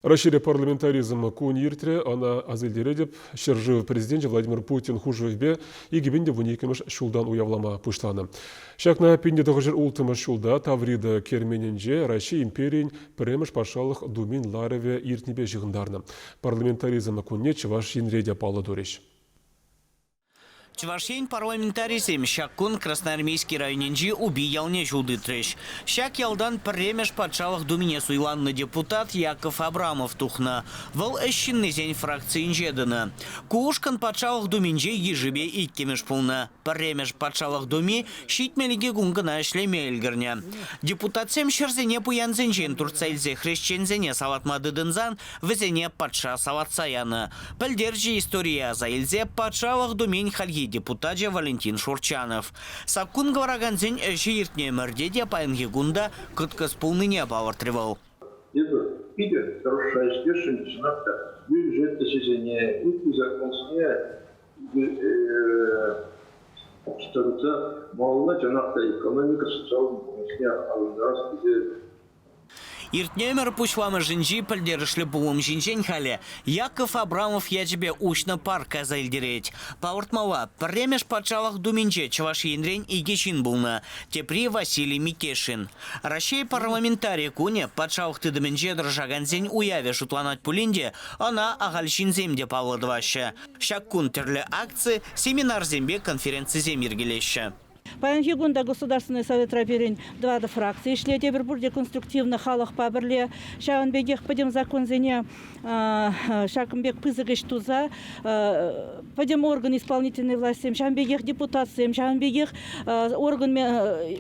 Раҫҫейре парламентаризм кунӗ иртрӗ. Ӑна аса илтеретӗп, ҫӗршыв Президенчӗ Владимир Путин хушӑвӗпе 2012 ҫултан уявлама пуҫланӑ. Ҫакна 1906 ҫулта Таврида керменӗнче Раҫҫей империйӗн пӗрремӗш патшалӑх Думин ларӑвӗ иртнипе ҫыхӑнтарнӑ. Парламентаризм кунне Чӑваш Енре те паллӑ турӗҫ. Чӑваш Ен парламентарисем ҫак кун Красноармейски районӗнчи Упи ялне ҫул тытрӗҫ. Ҫак ялтан пӗрремӗш Патшалӑх Думине суйланнӑ депутат Яков Абрамов тухнӑ. Вӑл ӗҫ ҫыннисен фракцийӗнче тӑнӑ. Ку ушкӑн Патшалӑх Думинче йышӗпе иккӗмӗш пулнӑ. Пӗрремӗш Патшалӑх Думи 72 кун кӑна ӗҫлеме ӗлкӗрнӗ. Депутатсем ҫӗрсене пуянсенчен туртса илсе хресченсене салатма тытӑнсан вӗсене патша салатса янӑ. Пӗлтерчӗ историе аса илсе Патшалӑх Думин хальхи депутачӗ Валентин Шурчанов. Саккун кӑларакансен ӗҫӗ иртнӗ ӗмӗрте те паянхи кун та кӑткӑс пулнине палӑртрӗ вӑл. Эпӗ питӗ тӑрӑшса ӗҫлесшӗн, чӑнах та, бюджет ӗҫӗсене, ытти законсене пуҫтарса малалла чӑнах та экономика, социаллӑ пурнӑҫне аталантарас тесе. Иртнӗ ӗмӗр пуҫламӑшӗнчи пӗлтерӗшлӗ пулӑм ҫинчен халӗ Яков Абрамов ячӗпе уҫнӑ парк аса илтерет. Палӑртмалла, пӗрремӗш патшалӑх Думинче Чӑваш Енрен икӗ ҫын пулнӑ, тепри Василий Микешин. Раҫҫей парламентари кунӗ патшалӑх тытӑмӗнче тӑрӑшакансен уявӗ шутланать пулин те ӑна ахаль ҫынсем те паллӑ тӑваҫҫӗ. Ҫак кун тӗрлӗ акци, семинарсемпе конференцисем йӗркелеҫҫӗ. Паянхи кун та Государственный советра пирӗн тӑватӑ фракци ӗҫлет. Эпир пурте конструктивно халӑхпа пӗрле ҫавӑн пекех пӗтӗм законсене ҫакӑн пек пысӑк ӗҫ туса пӗтӗм орган исполнительной властьсем, ҫавӑн пекех депутатсем, ҫавӑн пекех орган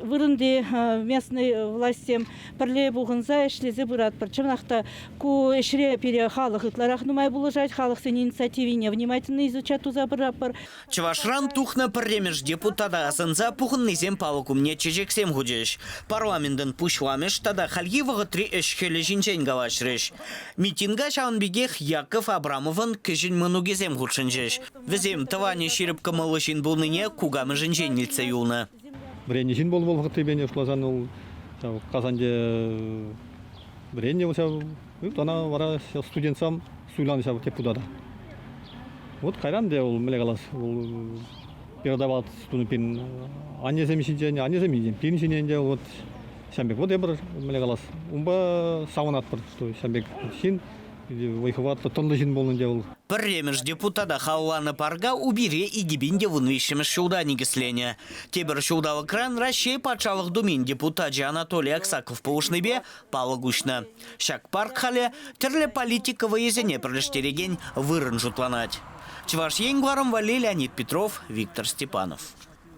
вырӑнти местный властьсем пӗрле пухӑнса ӗҫлесе пыратпӑр. Чӑнах та ку ӗҫре пире халӑх ытларах нумай пулӑшать, халӑхсен инициативине внимательно изучать туса пыратпӑр. Чӑвашран тухнӑ пӗрремӗш депутата асӑнса пухӑннисем палӑк умне чечексем хучӗҫ. Парламентӑн пуҫламӑш тата хальхи вӑхӑтри ӗҫ-хӗлӗ ҫинчен калаҫрӗҫ. Митинга ҫавӑн пекех Яков Абрамовӑн кӗҫӗн мӑнукӗсем хутшӑнчӗҫ. Вӗсем тӑванӗ ҫирӗп кӑмӑллӑ ҫын пулнине кукамӑшӗнчен илтсе юлнӑ. Вӗреннӗ ҫын пулнӑ вӑл вӑхӑтри пене шутласан вӑл ҫав Казанте вӗреннӗ вӑл ҫав. Ӑна вара студентсем суйланӑ ҫав депутата. Вот кайран те вӑл мӗнле калас, вӑл передавать тунӑ пин аннесем ҫинчен, аннесем ҫинчен, пин ҫинчен те вот ҫавӑн пек. Вот эпир мӗнле калас, унпа савӑнатпӑр, что ҫавӑн пек ҫын вӑй-хӑватлӑ, тӑнлӑ ҫын пулнӑ ӗнтӗ вӑл. Пӗрремӗш депутата халалланӑ парка Упире 2013 ҫулта никӗсленӗ. Тепӗр ҫулталӑкран Раҫҫей Патшалӑх Думин депутачӗ Анатолий Аксаков пулӑшнипе палӑк уҫнӑ. Ҫак парк халӗ тӗрлӗ политика вӑйӗсене пӗрлештерекен вырӑн шутланать. Чӑваш Ен кӑларӑм валли Леонид Петров, Виктор Степанов.